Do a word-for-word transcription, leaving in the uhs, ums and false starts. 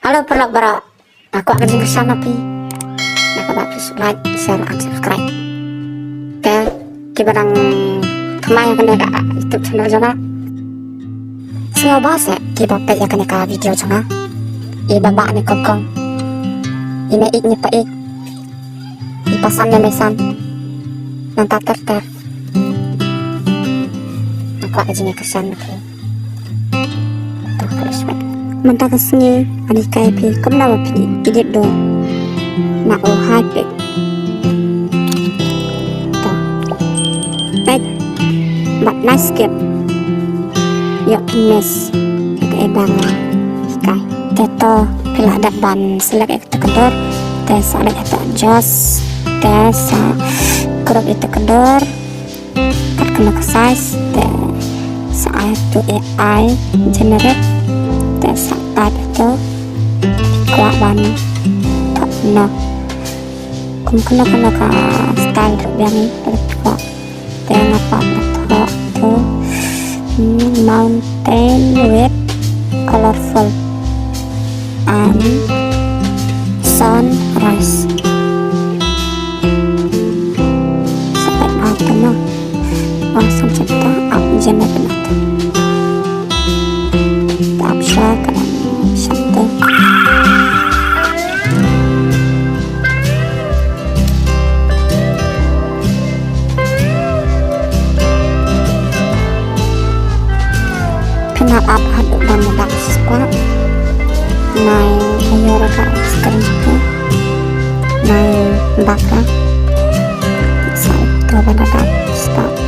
Hello paralok baroh. Nga kwah ka jingkyrshan na phi. Nga kwah ba phi shu like, share and subscribe. Te kiba dang thymmai ïa kane ka YouTube channel jong nga, sngewbha seh kiba peit ïa kane ka video jong nga, iba bah ne kongkong, i mei ïeit ne pa ïeit, i pasan ne meisan, nangta ter ter. Nga kwah ka jingkyrshan na phi. Mynta ka sngi ngan hikai ïa phi kumno ba phin edit da u Hypik. To, peit bad nai skip. Ïoh phin miss ïa kaei ba nga hikai. Te to, phi lah dep ban select ïa kata ka dur. Te sa leit ha to adjust. Te sa crop ïa kata ka dur. Kat kano ka size, te sa ai to A I generate, te sa type ïa to, kwah ban thoh noh kum kano kano ka style ruh biang ïa, te kwah, te nga kwah ban thoh to, hmm, mountain with colorful and sunrise. Sa peit bha to mo. Wan sa check ta app jam na ta. Ta app sha ka dang sha ta. Phin hap ap haduh ban da dak spah. Nai ayo ra ka screen tu. Nai bak ra. Sa to ban da dak spah.